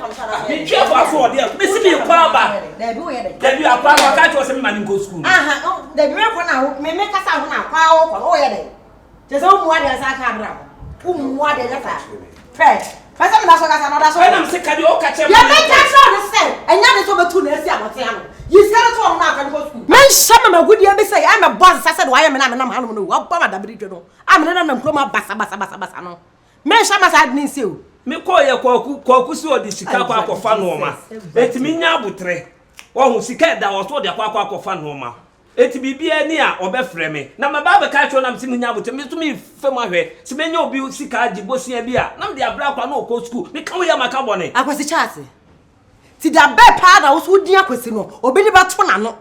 Metwi afa so ɔde a mesi mi kɔ aba. Dabi akɔ akɔ aka kyerɛ sɛ mema ne nkɔ sukuu no. Dabi me kɔ na me me kasa ho na akɔ awɔ kɔ no woyɛ dɛ. Kyerɛ sɛ wo mu adeɛ nsa aka abira ho. Wo mu adeɛ nyɛ saa. Fɛ fɛ sɛ meda so kasa na ɔda so. Ɛnam sɛ ka deɛ ɔka kyerɛ me. Deɛ meka kyerɛ no sɛ ɛnyɛ ade sɛ ɔbɛtu na asi abɔnten ano. Yi sika no to ɔno na akɔ ne kɔ sukuu. Menhyɛ ma magudeɛ bi sɛ ɛmɛbɔ nsa sɛ deɛ wayɛ me na menam hanom no wabɔ ma dabere dwa no a mene nanam kurom abasabasabasa no. Menhyɛ ma saa ade no nsi o. Me kɔɔ yɛ kwaku kwaku si ɔde sika akɔ akɔfa nnoɔma eti me nya abotrɛ wahu sika ɛda hɔ so ɔde akɔ akɔ akɔfa nnoɔma eti biribiara ni a ɔbɛ frɛ me na mɛba abɛka akyerɛ na mesi me nya abotrɛ me nso me fɛ mu ahwɛ sɛ menya obi sika agye bosia bi a na mede abrɛ akɔ na ɔkɔ sukuu meka wo yɛ maka bɔne. Akwasi Charles, ti da bɛɛ paa na wo so wodin Akwasi no obi de bɛto n'ano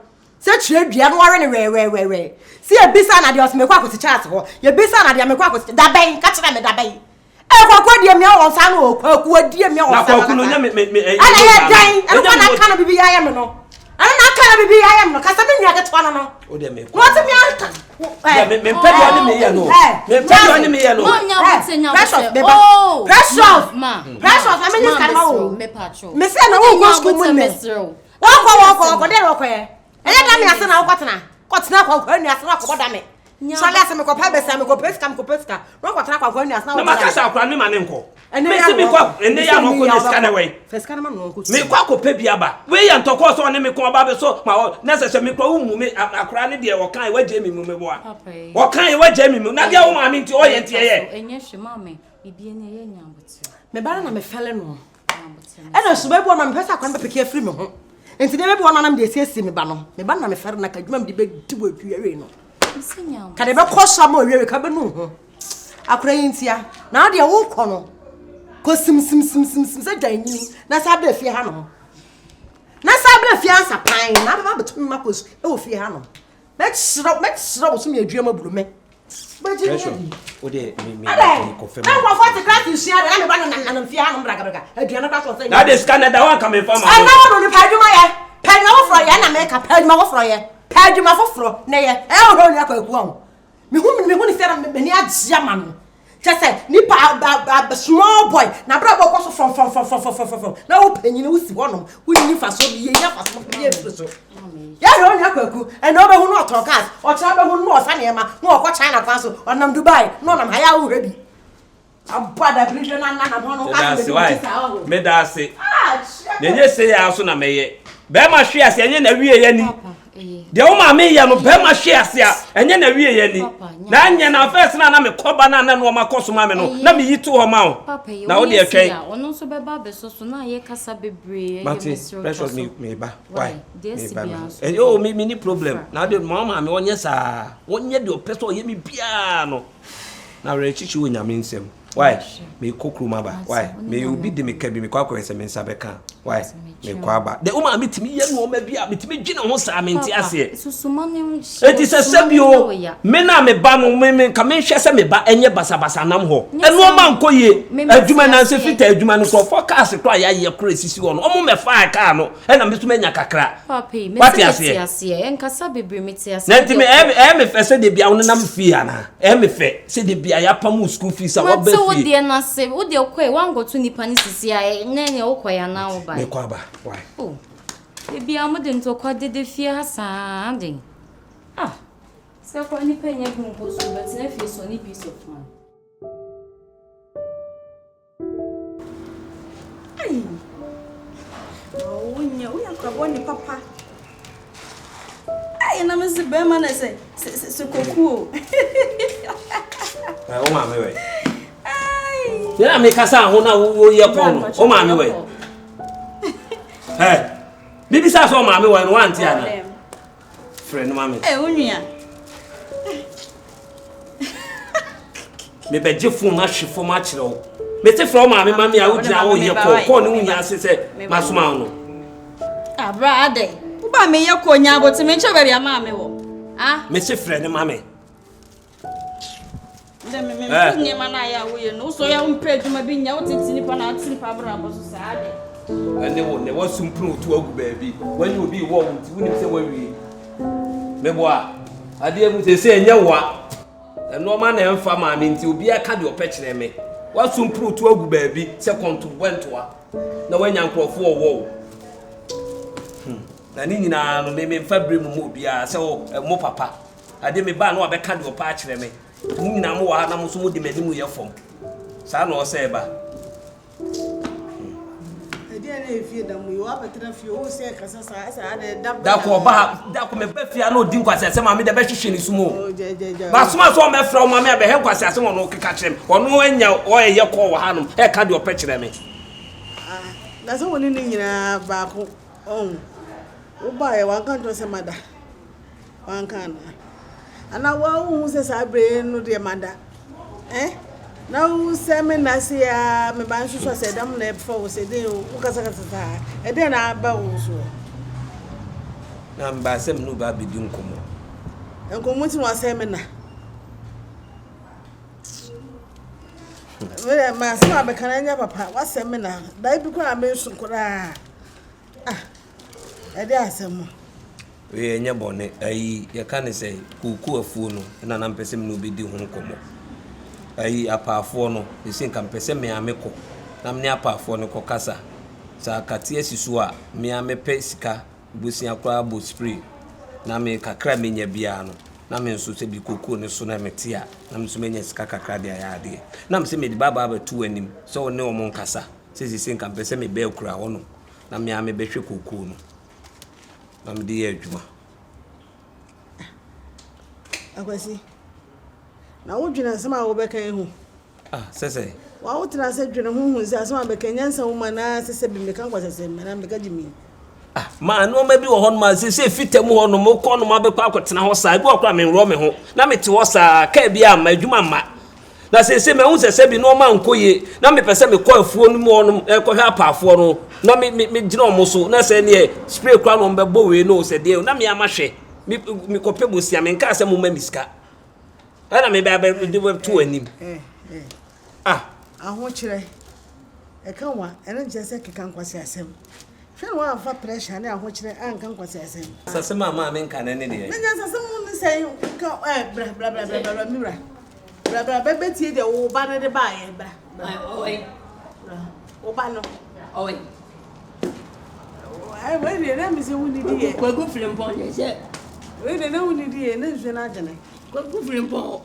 Sɛ kyerɛ dua no ɔwe no wɛwɛwɛwɛ. Sɛ yɛbisa na deɛ ɔsɛ mekɔ akɔsi Charles hɔ. Yɛbisa na deɛ mekɔ akɔsi dabɛn ka kyerɛ me dabɛn. Ee kwaku adie mia wɔn nsa no o kwaku adie mia wɔn nsa no. Na kwaku no nyɛ me me me. Ɛna yɛ dɛn ɛno kɔ na aka no bibi ayɛ me no. Ɛno na aka no bibi ayɛ me no kasa me nua ketewa no no. O deɛ me kɔ. Wɔte mi aka. Me me mpɛ deɛ ɔne me yɛ no. Me mpɛ deɛ ɔne me yɛ no. Precious beba. Precious. Precious na me nye sika no ma wo. Me sɛ na wo kɔ school mu nnɛ. Wɔkɔ wɔkɔ wɔkɔ deɛ na wɔkɔ yɛ. Ɛyɛ dame ase na wokɔ tena. Kɔ tena kwankwa nua ase na wakɔbɔ dame. Sɔle ase mekɔ pɛ bɛsa mekɔ pɛ sika mekɔ pɛ sika. Na wakɔ tena kwankwa nua ase na Na maka sɛ akora ne ma ne nkɔ. Mesi mekɔ ɛnɛ yɛ anɔkɔ ne sika na wɛn. Fɛ sika na ma no nkɔ. Mekɔ akɔpɛ bi aba. Wei yɛ ntɔkɔ sɛ ɔne me kɔn ɔba bɛ so ma ɔ na sɛ sɛ mekɔ wo mu me akora ne deɛ ɔkan wagye me mu meboa. Ɔkan wagye me mu na deɛ wo maame nti ɔyɛ nti ɛyɛ. Ɛnyɛ hwɛ maame bibie ne ɛyɛ nyabotere. Me ba no na mefɛle no. Ɛna suba bi wɔ no a mepɛ sɛ akwan bɛpeke afiri me ho. Nti nneɛma bi wɔ no a na mede asiesie me ba no. Me ba no na mefɛre no ka adwuma mede bɛdi wɔ awiawie no. Ka de bɛkɔ so ama awiawie ka bɛnu ho. Akora yi ntia. Na adeɛ wokɔ no kɔ simsimsimsim sɛ dwan nyini na saa berɛ fie ha no. Na saa berɛ fie ansa pan na abɛba abɛto me ma kɔ wɔ fie ha no. Mɛkyerɛ mɛkyerɛ wo so me adwuma mu buru me. Nkurɔfoɔ te class nsua de na meba no nanam fie hanom bragabraga aduane kora so ɔsɛ na de sika na da hɔ anka memfa ma ɛna wo no nipa adwuma yɛ pɛ adwuma foforɔ yɛ na meka pɛ adwuma foforɔ yɛ pɛ adwuma foforɔ na yɛ ɛyɛ wo hwɛ onua kwaku ahu mehu mehu ne sɛ na m'ani agye ama no Kyɛ sɛ nipa ba ba small boy na abira bɔ kɔ so frɔmfrɔmfrɔmfrɔmfrɔm na wo panyin wo si hɔnom wo nni faso bi yɛ nya faso bi yɛ firi so. Yɛhwɛ onua kwaku ɛna ɔbɛhu no ɔtɔn cars ɔkyerɛ bɛhu no ɔsa nneɛma na ɔkɔ China kwan so ɔnam Dubai na ɔnam ha yɛ ahohwɛ bi. Abɔ adabiri dwa na nanam hɔ no Meda ase wae meda ase na ɛnyɛ sei ara so na mɛyɛ bɛrima hwe ase ɛnyɛ na wie yɛ ni Deɛ wo maame yɛ no bɛrima hwe ase a ɛnyɛ na wie yɛ ni na anyɛ na afɛs na na mekɔ ba na na nneɛma kɔ so ma me no na meyi to hɔ ma wo na wo deɛ twɛn. Ɔno nso bɛba abɛsɔ so na ayɛ kasa bebree ɛyɛ Mate mesrɛ precious twa me so me ba why deɛ me si ba biara me nso ɛyɛ o me me ni problem na de ma maame ɔnyɛ saa ɔnyɛ deɛ ɔpɛ sɛ ɔyɛ me biara no na awerɛkyekye wɔ nyame nsam. Why? Mekɔ kurom aba. Why? Me obi de me ka bi mekɔ akɔyɛ sɛ me nsa bɛka. Why? Mekɔ aba. De wo maame tumi yɛ nneɛma bi a metumi dwene ho saa mente aseɛ. Eti sɛ sɛ bi o me na me ba no me me nka menhwɛ sɛ me ba ɛnyɛ basabasa nam hɔ. Nneɛma nkɔ yie. Adwuma nansi fita adwuma no nkurɔfoɔ cars kora yɛayɛ kora esisi hɔ no wɔn mɛfaa kaa no ɛna me nso manya kakra. Wate aseɛ? Na nti me ɛyɛ me fɛ sɛ de bia wo nenam fie anaa? Ɛyɛ me fɛ sɛ de bia yɛapam wo school fees a waba fie. Mate wo deɛ no ase, wo deɛ kɔe, woankɔto nipa no sisi a, nɛ neɛ wokɔe anaa wobae? Mekɔ aba, why? Oh, de bia mode ntɔkwa dede fie ha saa aden? Ah, sɛ kora nipa nyɛ bi nkɔ sukuu bɛtena fie so ne peace of mind. Ai! Wonyɛ woyɛ akorabɔ ne papa. Ai na me se bɛrima na sɛ sɛ sɛ koku o. Ɛ wo maame wɛ. Yɛn na mekasa ho na woyɛ kɔn no wo maame wɛ. Ɛ bibisa sɛ ɔmaame wɛ no wante ana. Frɛ no ma me. Ɛ wo nua. Mebɛgye fon ahwe fam akyerɛ wo. Mete frɛ wo maame ma me a wogyina hɔ yɛ kɔɔ kɔɔ ne wo nya ase sɛ masoma wo no. Abra adɛn? Woba meyɛ kɔɔ nya abote menkyɛ baabi a maame wɔ. Ah. Mese frɛ no ma me. Ndɛ me me mpɛ nneɛma no ayɛ a woyɛ no wosɔ yɛ wompɛ adwuma bi nyɛ wotete nipa na ate nipa abrabɔ so saa de. Ɛne wo ne wasum pono to agu baabi wanya obi wɔ wo nti wonim sɛ wawie. Meboa adeɛ mu sɛ sɛ ɛnyɛ woa nneɛma na ɛmfa maa me nti obiara ka deɛ ɔpɛ kyerɛ me wasum pono to agu baabi sɛ kɔnto bɔ ntoa. Na woanya nkurɔfoɔ ɔwɔ wo. Na ne nyinaa no, me memfa bere mu ma obiara sɛ o, mo papa. Adeɛ mebaa na wabɛka deɛ ɔpɛ akyerɛ me. Mo nyinaa mowɔ ha na mo nso mode m'anim yɛ fam. Saa na ɔsɛ ɛba. Ɛdeɛ na efie da mu yi, wabɛtena fie, wo sɛ kasa saa, sɛ adɛ da bɛ. Dako ɔba ha, dako meba fie a na ɔdi nkwasi asɛm a me deɛ bɛhwehwɛ ne sum o. Basoma sɛ ɔmɛfrɛ wo ma me abɛhɛ nkwasi asɛm ɔno keka kyerɛ me. Ɔno anya ɔyɛ kɔɔ wɔ hanom, ɛka deɛ ɔpɛ kyerɛ me. Ah, na sɛ wo ne ne nyinaa baako, ɔn, wobaeɛ wanka nkyerɛ sɛ mada. Wanka anaa? Anaa wo ara wonhu sɛ saa bere no deɛ mada? Eh? Na wo sɛ me nna ase a me ba nso so sɛ ɛdam na ɛfa wo sɛ den o, wokasakasa saa. Ɛdɛn na aba wo soɔ? Na mebaa sɛ me ne wo ba abɛdi nkɔmmɔ. Nkɔmmɔ nti na wasɛe me nna. Meyɛ ma asɛm a bɛka no ɛnyɛ papa, wasɛe me nna. Dae bi koraa menso koraa. Ah, ɛde asɛm o. Wei ɛnyɛ bɔne. Ayi, yɛka ne sɛ kooko afuo no na na mpɛ sɛ me ne wo bɛdi ho nkɔmmɔ. Ayi, apaafoɔ no, ɛsei nka mpɛ sɛ me ara mekɔ na me ne apaafoɔ no kɔkasa. Sɛ akate asi so a, me ara mɛpɛ sika, bosea koraa bɔ spray na me kakra a menya biara no, na me nso sɛ bi kooko no so na mete a, na me nso manya sika kakra de ayɛ adeɛ. Na mesɛ mede ba aba abɛto w'anim sɛ wo ne wɔn nkasa sɛ seesei nka mpɛ sɛ mebɛ akura hɔ nom na me ara mebɛhwɛ kooko no. na mede yɛ adwuma. Akwasi, na wodwene asɛm a wobɛka yi ho? Ah, sɛ sɛ. Wa wotena ase dwene ho hu sɛ asɛm a bɛka nyansa wɔ mu anaa sɛ sɛ bi meka nkwasasɛm anaa meka gyimi. Ah, ma nneɛma bi wɔ hɔ nom a sɛ sɛ fita mu hɔ nom wokɔ nom abɛkɔ akɔtena hɔ saa ebi wɔ koraa menworɔ me ho na mete hɔ saa kaa bi amma adwuma mma. Na seesei mahu sɛ sɛbi nneɛma nkɔ yie, na mepɛ sɛ mekɔ afuo no mu hɔnom ɛkɔhwɛ apaafoɔ no, na me me megyina wɔn so, na sɛ neɛ spray koraa na wɔn bɛbɔ wei no sɛ deɛ, na me ama hwɛ, me mekɔpɛ bosia, menkaa sɛ momma me sika, ɛna me bɛ abɛ de bɛto anim. Ah. Ahokyerɛ, ɛka wa, ɛno nkyerɛ sɛ keka nkwaseasɛm. Hwɛ na woamfa pressure ne ahokyerɛ anka nkwaseasɛm. Asasɛm a maame nka no ne deɛ. Na nyansasɛm ne sɛn ka ɛ bra bra bra bra bra me wura bra bra bɛ bɛtie deɛ wo ba no de baayɛ bra bra bra wo ba no. Ɔwɛ. Wei deɛ na mi sɛ wo nidi yɛ. Kwaku Frimpong deɛ sɛ. Wei deɛ na wo nidi yɛ na nsuo no agyene. Kwaku Frimpong.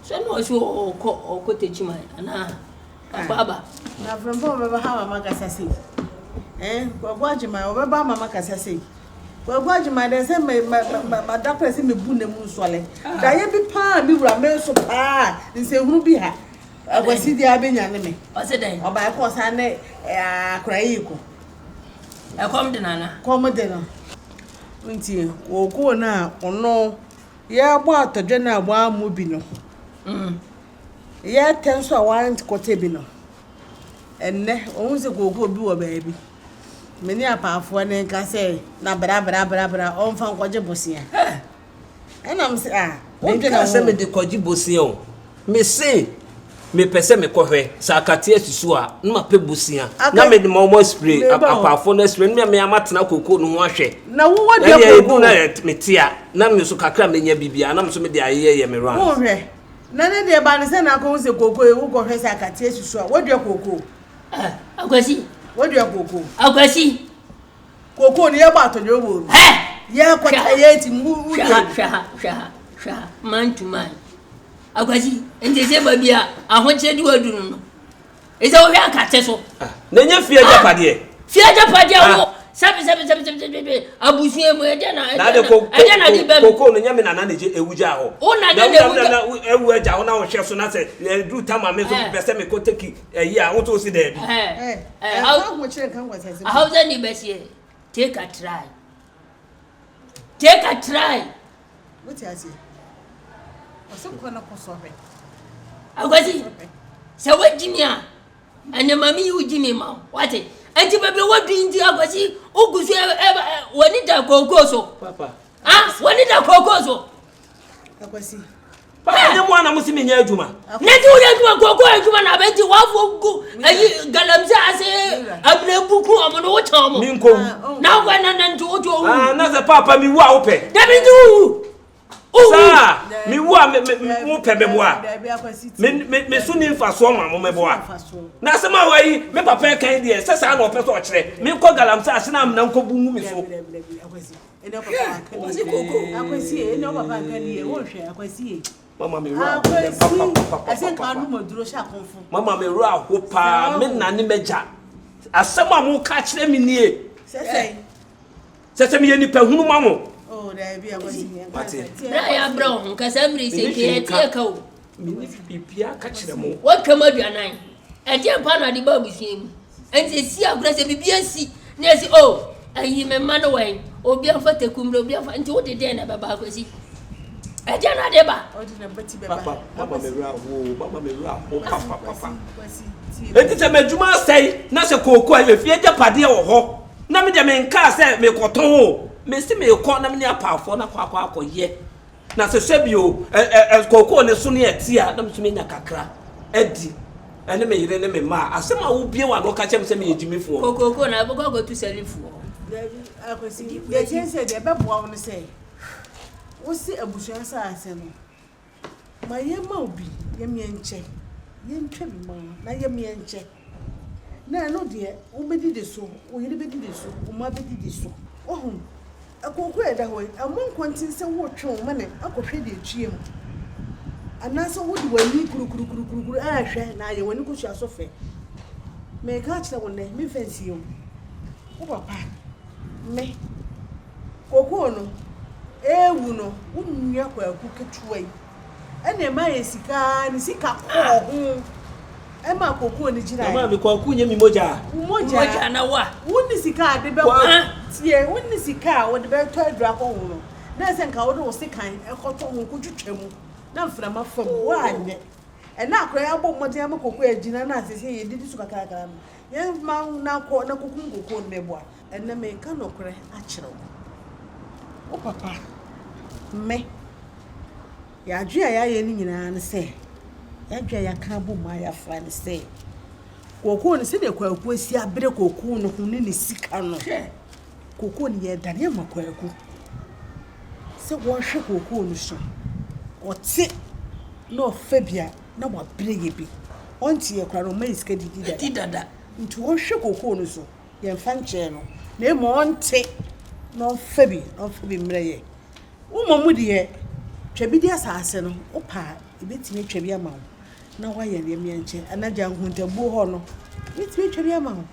Sɛ na ɔsi ɔkɔ ɔkɔ Techiman anaa akɔ aba. Na Frimpong bɛba ha mama kasa sei. Eh, Kwaku Agyeman ɔbɛba mama kasa sei. Kwaku Agyeman dɛ sɛ me ma ma ma da kora sɛ mebu ne mu nsɔle. Daeɛ bi paa me wura me nso paa nsɛnhunu bi ha. Akwasi deɛ abɛnya ne me. Ɔse dɛn? Ɔbaa kɔ ɔsan ne akora yi kɔ. Ɛkɔm de nana. Kɔm de no. Nti wɔkɔɔ no a ɔno Yɛrebɔ atɔdwɛ no a wɔammɔ bi no, yɛretɛ nso a wɔankɔtɛ bi no, ɛnnɛ wɔhu sɛ kookoo bi wɔ baabi. Me ne apaafoɔ no nka sɛ na bra bra bra bra ɔmfa nkɔgye bosea. Ɛna me sɛ ah, wodwene Menkaa sɛ ho. mede kɔgye bosea o. Mese mepɛ sɛ mekɔhwɛ sɛ akate asi so a na mapɛ bosea na mede ma wɔn aspire apaafo no aspire na me ama tena koko no ho ahwɛ. Na wowɔ deɛ koko. Ɛdeɛ na mete a na me nso kakra menya biribiara na me nso mede ayeyɛ yɛ me rounds. Wohwɛ na ne deɛ ba ne sɛ na akɔhu sɛ koko yi wokɔhwɛ sɛ akate asi so a wadua koko. Akwasi. Wadua koko. Akwasi. Koko no yɛbɔ atɔdwɛ wɔ mu. Yɛkɔta yɛ ti mu. Hwɛ ha hwɛ ha hwɛ ha hwɛ ha man to man. Akwasi, nti sɛ baabi a ahokyerɛ de wadu no no, ɛsɛ wohwɛ akate so. Ah, na ɛnyɛ fie agyapadeɛ. Ah, fie agyapadeɛ wo ah. sɛbi sɛbi sɛbi sɛbi sɛbi abusua mu ɛdeɛ na ɛdeɛ na ɛdeɛ na de bɛm. Koko no nyɛ me nana na ewu gya hɔ. Wo nana na ewu gya. Na ewu agya hɔ na wohwɛ so na sɛ ɛduru tam a me nso pɛ sɛ mekɔ teki ɛyi a woto si daabi. Ɛɛ ɛɛ Hausa ni bɛseɛ take a try take a try. Wote aseɛ? Ɔse kɔ na kɔ sɔhwɛ. Akwasi, sɛ woagyi me a, ɛnɛ ma meyi wo gyi me ma wo. Wate? Ɛnti baabi a woadu nti Akwasi, wogu so w'ani da kookoo so. Papa. Ah, w'ani da kookoo so. Akwasi. Papa, nyɛ mo a na mo se menyɛ adwuma. Na nti woyɛ adwuma kookoo adwuma na abɛnti wafo gu ayi galamsey ase abena buku ɔmo no wokyɛn ɔmo. Menkɔwu. Na wokɔ na na nti wotu owu. Ah, na sɛ papa mewu a wopɛ. Dabi nti wowu. Saa mewu a mopɛ meboa. Me so ni mfasoɔ ma mo meboa. Na asɛm a wɔayi me papa ɛkan deɛ sɛ saa na ɔpɛ sɛ ɔkyerɛ. Menkɔ galamsey ase na amena nkɔbu ngu me so. Mama me wura aho papapapapa. Mama me wura aho paa me na ne m'agya. Asɛm a moka kyerɛ me nie. Sɛ sɛ meyɛ nipa hunu ma mo. Oh, Mate. Bere a yɛabrɛ wo ho nka saa mmere yi sɛ nka yɛte ɛka o. Menni biribiara ka kyerɛ mo. Woatwam aduanan. Ɛdeɛn paa na ade ba abusua yi mu? Ɛnti ɛsi agorɔ sɛ biribi asi na yɛsi o oh, ayi me mma no wɛn obi amfa teku mmerɛ obi amfa nti wode dɛn na ɛbɛba akwasi? Ɛdeɛn na ade ba? Papa, mama me werɛ aho, mama me werɛ aho papa papa. Enti sɛ m'adwuma asɛe na sɛ kooko a efie agyapadeɛ wɔ hɔ na me deɛ menkaa sɛ mekɔtɔn o, mese mekɔ na me ne apaafoɔ no akɔ akɔ akɔyɛ. Na sɛ sɛbi o, ɛ ɛ ɛ kookoo ne so ne ɛte a, na me nso menya kakra adi ɛne me yere ne me mma a, asɛm a wobue w'ano ka kyerɛ me sɛ meyɛ gyimifoɔ. Kokooko na wobɛkɔ akɔtu salifu wɔ hɔ. Dabi, Akwasi, deɛ ɛteɛ ne sɛ deɛ ɛbɛboa wo ne sɛ, wose abusua asase no, Ma yɛmma wo bi, yɛmmeɛ nkyɛ. Yɛntwa bi mma wo na yɛmmeɛ nkyɛ. Na ɛno deɛ, wobɛdidi so, wo yere bɛdidi so, wo mma bɛdidi so. Woahu? Kooko a ɛda hɔ yi, ɛmmɔ nkɔnten sɛ woretwe wo mene akɔhwɛ deɛ ɛtua mu, anaasɛ wode w'ani kurukurukurukuru rehwɛ na ayɛ w'ani kosua so fɛ. Mereka akyerɛ wo nnɛ, memfa nsie wo. Wo papa, me, Kokoo no rewu no, wo nua Kwaku ketewa yi na ɛma yɛ sika ara, ne sika kɔɔ ho ɛma kokoo no gyinaeɛ. Na maame, Kwaku nyɛ me mogya. Wo mogya. Mogya na wa. Wonni sika a de bɛkɔ. Tie, wonni sika a wɔde bɛtɔ aduru akɔ ho no, na ɛsɛ nka wode wo sekan kɔtɔ ho kɔtwitwa mu na mframa fa mu. Woanyɛ. Ɛnna akora yi abɔ mmɔden ama kokoo agyina na seesei yɛdidi so kakrakra no, yɛmma no akɔ na kɔkum kokoo no mɛboa. Ɛnnɛ mereka nokorɛ akyerɛ wo. Wo papa, me, yɛn adwene a yɛayɛ no nyinaa ne sɛ, yɛn adwene a yɛaka abom a yɛafra ne sɛ, kookoo no, sɛdeɛ Kwaku asi abrɛ kookoo no ho ne ne sika no, kookoo no yɛredane ama Kwaku sɛ wɔnhwɛ kookoo no so. Ɔte na ɔfa bi a, na wabrɛ yɛ bi. Ɔnteɛ koraa no, ɔma yɛ sika didi dada. Nti wɔnhwɛ kookoo no so. Yɛmfa nkyɛɛ no, na mmom ɔnte na ɔmfa bi, na ɔmfa bi mmrɛ yɛn. Wo mmom deɛ, twa bi di asase no, wopɛ a, yɛbɛtumi atwa bi ama wo na woayɛ deɛ meɛnkyɛ, anaa gya nkontabuo hɔ no, yɛbɛtumi atwa bi ama wo.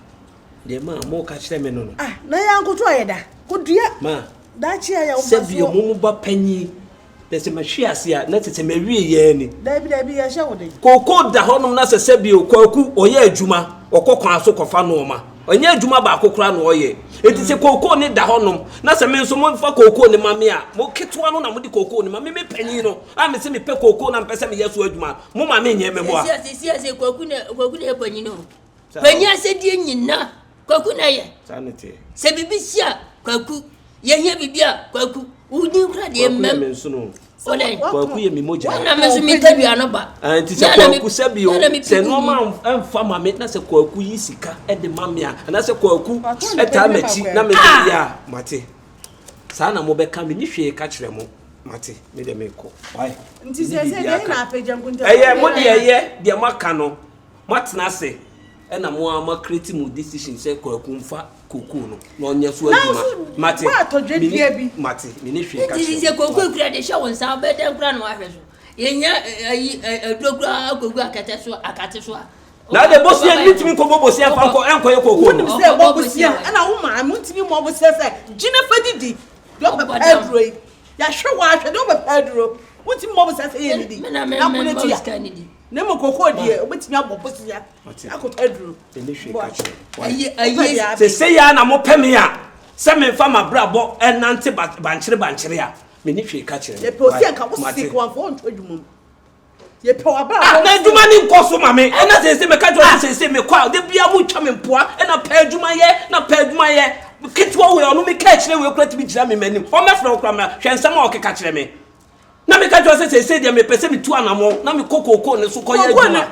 Deɛ ma moka kyerɛ me no no. Ah, na yɛn ankoto ayɛ da, kɔdua. Ma, Daakye a yɛ wo mfa sɛ bio soɔ. mo mo ba panyin Na sɛ mahwe ase a, na kyerɛ sɛ mawie yɛ ara ni. Dabi, dabi, yɛhyɛ wo den. Kooko da hɔnom na sɛ sɛbio Kwaku ɔyɛ adwuma, ɔkɔ kwan so kɔfa nnoɔma. Ɔnyɛ adwuma baako koraa na ɔyɛ. Enti sɛ kooko no da hɔnom na sɛ me nso momfa kooko no ma me a, mo ketewa no na mode kooko no ma me, me panin no a mese mepɛ kooko na mepɛ sɛ meyɛ so adwuma no, moma menyɛ mɛboa. Sisi ase, sisi ase, Kwaku na, Kwaku na yɛ panyin o. Panyin asɛdeɛ nyina, Kwaku na yɛ. Saa ne teɛ. Sɛ biribi si a, Kwaku. Yɛhia biribi a, Kwaku. Wo din kora deɛ Kwaku yɛ mmam. me nsono. Wodɛn? Kwaku yɛ me mogya. Na me nso me tadua no ba. Ah, nti sɛ Kwaku sɛ bio, sɛ nneɛma mfa ma me na sɛ Kwaku yi sika de ma me a, anaasɛ Kwaku taa m'akyi na me nso meyɛ a, mate. Saa na mobɛka me ni hwee ka kyerɛ mo. Mate, me deɛ mekɔ. Why? Nti sɛ sɛ deɛ na apagya nkunta. Ɛyɛ mo deɛ ɛyɛ deɛ moaka no. Moatena ase ɛna mo ara mo acreate mo decision sɛ Kwaku nfa cocoa no na ɔnyɛ so adwuma. Mate, meni, mate, meni hwee ka Nti kyerɛ sɛ mo. kooko kura de hyɛ wo nsa wobɛyɛ dɛn koraa na woahwɛ so? Yɛnya ayi aduro koraa akɔgu akɛtɛ so akate so a. Na de bosia no metumi nkɔbɔ bosia mfa nkɔ ɛnkɔyɛ kooko no. Wonim sɛ ɛbɔ bosia ɛna wo maame wontumi mmɔ bosia sɛ gyina fa didi deɛ ɔbɛpɛ aduro yi yɛahwɛ wɔ ahwɛ deɛ ɔbɛpɛ aduro wontumi mmɔ bosia sɛ yɛ didi na ko no tua. Na mmom kokoo deɛ, wobɛtumi abɔ bosea akɔtɔ aduro. Ɛni hwee ka kyerɛ. Sesei ara na mopɛ me a, sɛ memfa m'abrabɔ nnante bankyere bankyere a, menni hwee ka kyerɛ. Yɛpɛ osi anka wo se kɔ amfa wɔnto adwuma mu. Yɛpɛ w'abrabɔ. Ah, na adwuma ne nkɔ so ma me. Ɛna sese meka kyerɛ sɛ sese mekɔ a, da biara motwa me mpoa, ɛna pɛ adwuma yɛ, na pɛ adwuma yɛ. Ketewa wei, ɔno meka akyerɛ wei kora tumi gyina me m'anim. Ɔmmɛfrɛ wo kora mmra, hwɛ nsɛm a ɔkeka kyerɛ me. Na meka kyerɛ sɛ seesei deɛ mepɛ sɛ metu anammɔn na mekɔ kookoo no so kɔyɛ adwuma.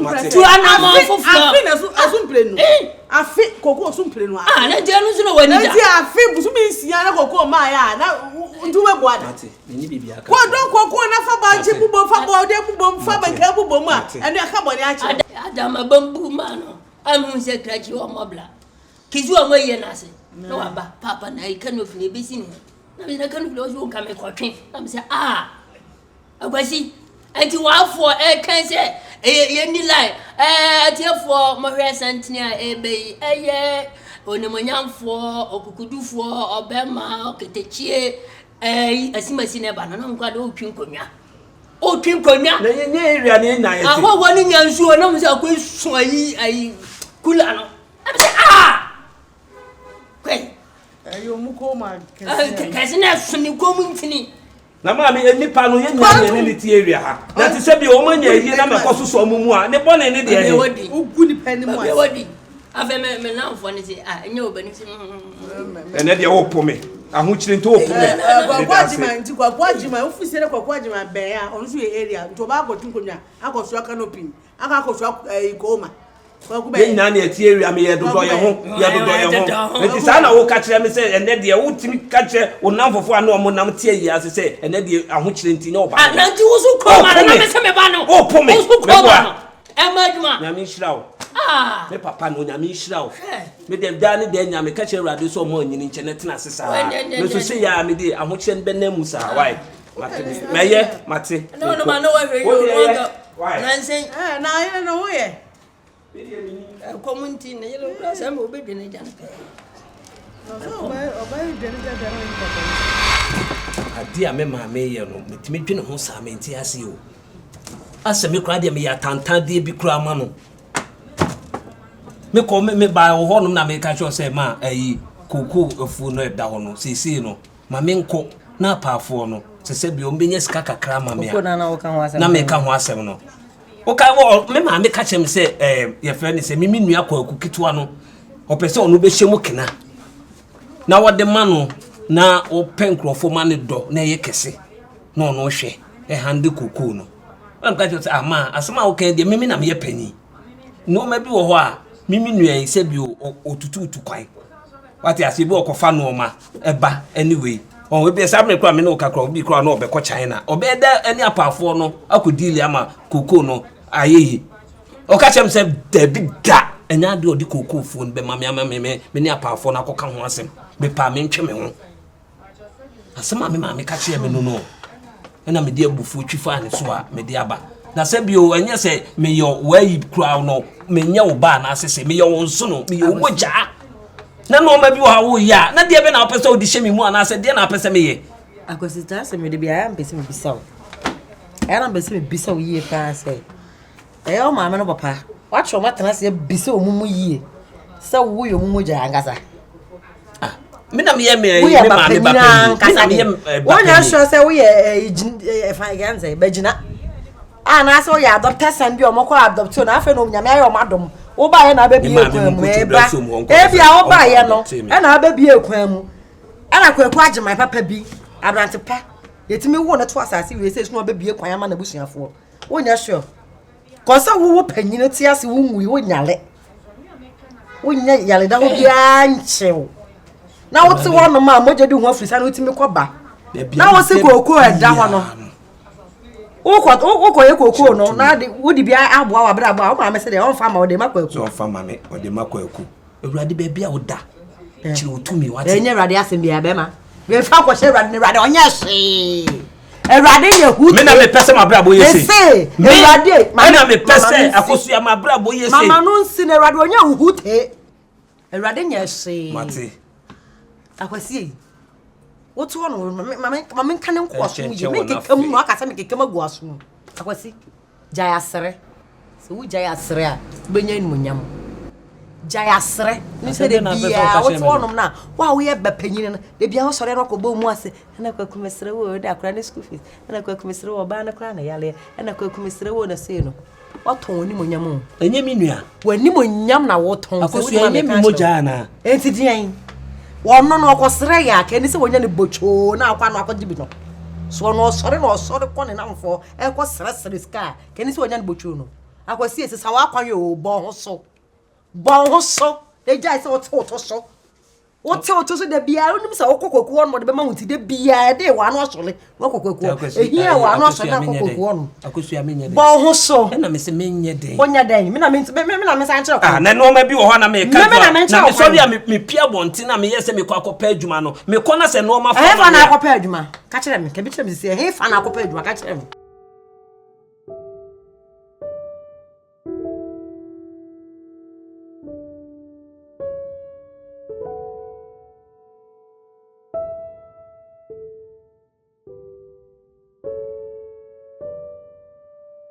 Mate. Tu anammɔn foforɔ. Afe na ɛso mprenu. Afe kookoo so mprenu. Ah, na nti ɛno nso na w'ani da. Nti afe bosome nsia na kookoo maa yɛ a na nti wobɛboa da. Mate, menni biribi aka. Kɔdɔ kookoo na fa bankye bobom, fa bɔɔdeɛ bobom, fa bankaa bobom a ɛno ɛka bɔne akyerɛ. Adama bambu maa no a mehu sɛ krakye wɔ mmɔbla. Kizu a wɔayɛ no ase na waba papa na ɛka no ofini ebesi ne Na mesɛ ka no firi ɔsɛ ɔnka mekɔtwe na mesɛ a akwasi nti w'afoɔ ɛka sɛ ɛyɛ yɛni line ɛɛ atiefoɔ mohwɛ santene a ɛbɛ yi ɛyɛ onimonyamfoɔ ɔkukudufoɔ ɔbɛma ɔkɛtɛkyie ɛɛ asimasi na ɛba no na nkwa de ɔtwi nkonnwa ɔtwi nkonnwa na yɛnyɛ area ne na yɛte ahɔhoɔ no nya nsuo na mesɛ akɔ esu ayi ayi kula no na mesɛ a Kwai. Ɛyɛ ɔmo kɔn mu akɛse. Kɛse na ɛso ne kɔn mu ntini. Na maame nipa no yɛn nyinaa yɛn ne ne ti area ha na te sɛ bi wɔn anya ayie na mɛkɔ soso wɔn mu a ne bɔne ne deɛ he. Wogu nipa anim ase. Wadi afei me me namfoɔ no sɛ ah ɛnyɛ ɔbɛni sɛ. Ɛnɛ deɛ wopo me ahokyere nti wopo me. Kwaku Agyima nti Kwaku Agyima wofi sɛ Kwaku Agyima bɛn a ɔno nso yɛ area nti ɔba akɔto nkonnwa akɔsoa canopy akɔ akɔsoa ɛyi kooma. Yɛn nyinaa na yɛte awia me yɛdodɔ yɛn ho yɛdodɔ yɛn ho nti saa na woka kyerɛ me sɛ ɛnɛ deɛ wotumi ka kyerɛ wo namfofoɔ a ne ɔmo nam te ayi ase sɛ ɛnɛ deɛ ahokyerɛ nti nyɛ ɔba ah, no nti wo so kɔma no na me sɛ meba no wopo me wo so kɔma no ɛma adwuma Nyame nhyira wo ah. Me papa no Nyame nhyira wo me deɛ daa ne deɛ nya meka kyerɛ Awurade sɛ ɔmo anyini nkyɛ na tena ase saa me nso sɛ yɛ a mede ahokyerɛ no bɛnam mu saa wae mate mɛyɛ mate na ɔno ma na wahwɛ yi ɔno anka nansɛn na ayere no ho yɛ ɛkɔm nti ne yere kora sɛ ma wobɛdwane agya no pɛɛ adeɛ a me maame yɛ no metumi dwene ho saa mente ase o asɛ me koraa deɛ meyɛ atantandeɛ bi koraa ma no mekɔ me mebaa wɔ hɔnom na meka kyerɛ sɛ ma ayi kookoo afuo no ɛda hɔ no seesei no Ma menkɔ na apaafoɔ no, sɛ sɛ bi wɔbɛnya sika kakra ama me a, na meka ho asɛm no. Woka wɔ me maame ka kyerɛ me sɛ ɛɛ yɛfrɛ no sɛ me me nua kwaku ketewa no ɔpɛ sɛ ɔno bɛhyɛ mu kena na wɔde ma no na wɔpɛ nkurɔfoɔ ma no dɔ na ɛyɛ kɛse na ɔno hwɛ ɛhande kokoo no. Ɛna meka kyerɛ sɛ ama asɛm a woka deɛ meme na meyɛ panyin. Nneɛma bi wɔ hɔ a me me nua yi sɛ bi ɔtututu kwan. Wate aseɛ bi ɔkɔfa nnoɔma ɛba ɛne wei ɔn ebi saa mmerɛ koraa me ne wo ka koraa obi koraa na ɔbɛkɔ China ɔbɛyɛ dɛ ɛne apaafoɔ no akɔ diili ama kookoo no ayɛ yi ɔka kyerɛ me sɛ dabi da ɛnyɛ adeɛ ɔde kookoo fuo no bɛma me ama me me ne apaafoɔ no akɔka ho asɛm mepaa mentwe me ho Asɛm a me maame ka kyerɛɛ me no no, ɛna mede abufuo twi faa ne so a mede aba. Na sɛ bio, ɛnyɛ sɛ meyɛ w'ayi koraa no, menyɛ wo ba anaasɛ sɛ meyɛ wo nsono, meyɛ wo mogyaa. Na nneɛma bi wɔ ha woyɛ a, na deɛ bɛ na wopɛ sɛ wode hyɛ me mu anaasɛ deɛ na wopɛ sɛ meyɛ? Akwasi, saa asɛm yi de bi a, ɛyɛ a mepɛ sɛ mebisa wo. Ɛyɛ a na mepɛ sɛ mebisa wo yie paa sɛ, Ɛyɛ wo maame no papa. Woakyerɛ wɔn atena ase abisa wɔn mu yie sɛ woyɛ wɔn mogya ankasa. Ah, me na meyɛ me woyɛ me maame ba panyin panyin. Me na ankasa meyɛ de. eh, ba Wonyɛ panyin. sure sɛ woyɛ eh, gyin- eh, fa yɛn sɛ bɛgyina. Anaasɛ woyɛ adopted son bi a wɔkɔ adopt o na afei na Onyame ayɛ wɔn adom. Wobaeɛ na Me abɛbie maame kwan mu mu nkoto ɛba. brɛ som hɔ nkɔ Ebi a sɛ wobaeɛ no ɔnkɔ adopte me. ɛna abɛbie kwan mu. Ɛna Kwaku Agyeman papa bi, aberante pa, yɛtumi wo no to asase wei sɛ so na ɔbɛbie kwan ama n'abusuafoɔ. Wonyɛ sure. Kɔ sɛ wo wo panyin te ase wo nwui wo nyale. Wonyɛ yaleda ho biara nkyew. Na wote hɔ nom a mogya di ho afiri sa na wotumi kɔ ba. Na wo se kooko ɛda hɔ no. Wokɔ wokɔ yɛ kooko no na de wode bi aboa w'abrabɔ a wo maame sɛ deɛ ɔmfa ma ɔde ma kwaku. Sɛ ɔmfa ma me ɔde ma kwaku. Awurade baabi a woda kyerɛ wo tumi wate. Ɛnyɛ Awurade asɛm biara bɛma. Mefa kɔhyɛ Awurade na Awurade ɔnyɛ hwee. Awurade yɛ hu. Me na mepɛ sɛ m'abrabɔ yɛ sei. Mese Awurade. Me na mepɛ sɛ akosua m'abrabɔ yɛ sei. Mama no nsi na Awurade ɔnyɛ hu te. Awurade nyɛ hwee. Mate. Akwasi yi. Wote hɔ no ma menka ne nkoa so yie. Menkeka mu no aka sɛ mekeka mu agu aso mu. Akwasi. Gyae asere. Sɛ wogyae asere a, wobɛnya animuonyam. Gyae asere. Ne sɛ da biara wote hɔnom no a, wo a woyɛ ba panyin no, da biara wosɔre na wakɔbɔ mu ase. Ɛna kwaku mesrɛ wo, de akora ne school fees. Ɛna kwaku mesrɛ wo, ɔbaa no koraa na yareɛ. Ɛna kwaku mesrɛ wo na sei no. Watɔn w'animuonyam o. Ɛnyɛ me nua. W'animuonyam na wotɔn. Akosua ɛnyɛ me mogya anaa? Enti deɛn? Wɔno no ɔkɔsrɛ yɛ a, kɛni sɛ wɔnya ne botwoo na akɔ ano akɔgye bi no. So ɔno ɔsɔre na ɔsɔre kɔ ne namfoɔ ɛkɔ srɛsrɛ sika a, kɛne sɛ wanya no bɔtwoo no. Akwasi sesa w'akwan o, bɔ ho so. Bɔ ho so. Egyae sɛ wote wo to so. Wote wo to so da biara, wonim sɛ wokɔ kwaku hɔ nom ɔde bɛma wo nti da biara ɛde wɔ ano asɔre na wakɔ kwaku hɔ. Ehia wɔ ano asɔre na akɔ kwaku hɔ nom. Akosua menyɛ dɛn? Bɔ ho so. Ɛna me sɛ menyɛ dɛn? Wonyɛ dɛn? Me na me me na me san kyerɛ kwan. Ah, na nneɛma bi wɔ hɔ na meka Me na me na mesɔre a mepia abɔnten na meyɛ sɛ mekɔ akɔpɛ adwuma no. Mekɔ na sɛ nneɛma fa. Ɛhefa na akɔpɛ adwuma? Ka kyerɛ me. Ka bi kyerɛ me sisi. Ɛhefa na akɔpɛ adwuma? Ka kyerɛ me.